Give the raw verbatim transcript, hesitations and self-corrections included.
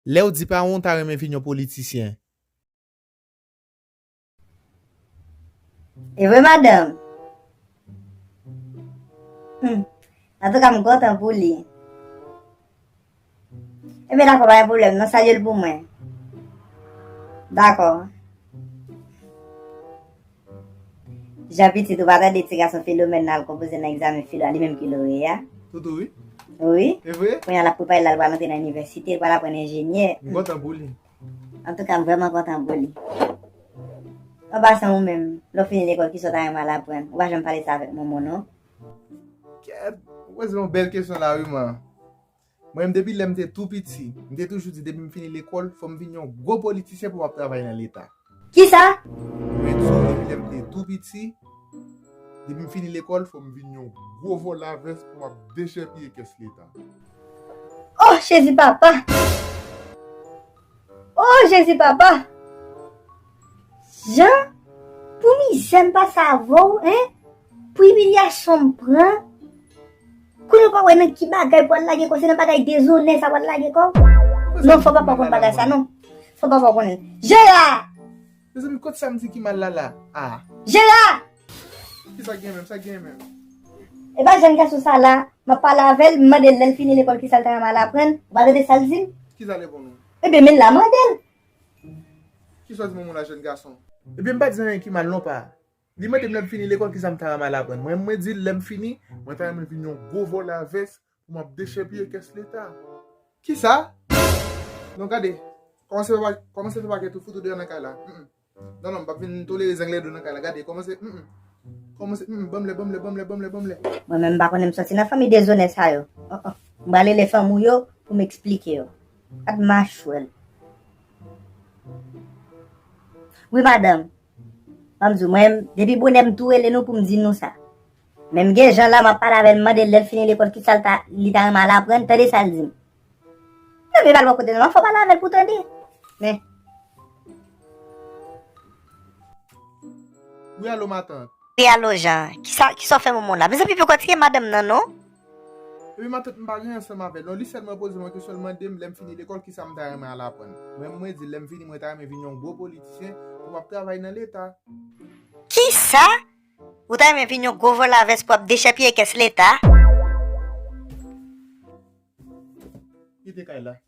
Lè w di paran w ta renmen vin yon politisyen. E vre, madanm? Hmm. Antouka, m kontan pou li. Ebyen, dakò, pa gen pwoblèm, non, salye l pou mwen. Dakò. Jan pitit ou pa tande ti gason Filomèn nan al konpoze nan egzamen filo a, li menm ki loreya. Toutou, wi. Wi. E vre? Kounye a l ap prepare l al pral antre nan inivèsite, l pral aprann enjenyè. M kontan pou li. Antouka, m vrèman kontan pou li. An pasan, ou menm, lè w fini lekòl, kisa w ta renmen al aprann? Ou pa janm pale sa avèk manman w, non? Kèt, ou poze yon bèl kesyon la, wi, man. Mwen menm, depi lè m te tou piti, m te toujou di depi m fini lekòl, fò m vin yon gwo politisyen pou m ap travay nan Leta. Kisa? Mwen di w, depi lè m te tou piti, depi m fini lekòl, fò m vin yon gwo vòlavès pou m ap dechèpiye kès Leta. Oh, Jezi papa! Oh, Jezi papa! Jan, pou mizè m pase avè w, en? Pou imilyasyon m pran? Kounye a w pa wè nan ki bagay pou al lage kò w, se nan bagay dezonè sa pou al lage kò w? Non, fò papa w konn bagay sa, non. Fò papa w konnen. Jera! Mezanmi, kot sa m di ki mal la la? Ah. Jera! Kisa k gen menm? Sa k gen menm? E pa jèn gason sa la, m ap pale avè l, m mande l lè l fini lekòl kisa l ta renmen al aprann, ou pa tande sa l di m? Kisa l reponn ou? Ebyen, men l la mande l. Kisa w di manman w la, jèn gason? Ebyen, m pa di anyen ki mal non, pa. Li mande m lè m fini lekòl kisa m ta renmen al aprann. Mwen, mwen di l lè m fini, mwen ta renmen vin yon gwo vòlavès pou m ap dechèpiye kès Leta. Kisa? Non, gade, kòmanse fè pa-, kòmanse fè pakèt ou, fout ou deyò nan kay la. Mm, mm. Non, non, m p ap vin tolere zengledo nan kay la. Gade, kòmanse, mm, mm. Kòmanse, mm, mm, ban m lè, ban m lè, ban m lè, ban m lè, ban m lè. Mwen menm, m pa konnen m soti nan fanmi dezonè sa yo. Oh, oh. M pral rele fanmi w yo pou m eksplike yo. Gad machwèl. Wi, madanm. Ban m di w, mwen, depi bonè m tou rele nou pou m di nou sa. Men m gen jan la, m ap pale avè l, m mande l lè l fini lekòl, kisa l ta, li ta renmen al aprann, tande sa l di m. Non, men pa l bò kote non, fò pale avè l pou tande. Men. Wi, alo, matant. Wi, alo, Jan. Kisa, kisa w fè moman la? Mezanmi, pa kontinye madanm nan, non. Epi, matant, m pa gen ansanm avè l. Non, li sèlman poze m yon kesyon, l mande m, lè m fini lekòl, kisa m ta renmen al aprann. Mwen, mwen di l, lè m fini, mwen ta renmen vin yon gwo politisyen pou m ap travay nan Leta. Kisa? Ou ta renmen vin yon gwo vòlavès pou ap dechèpiye kès Leta? Kite kay la.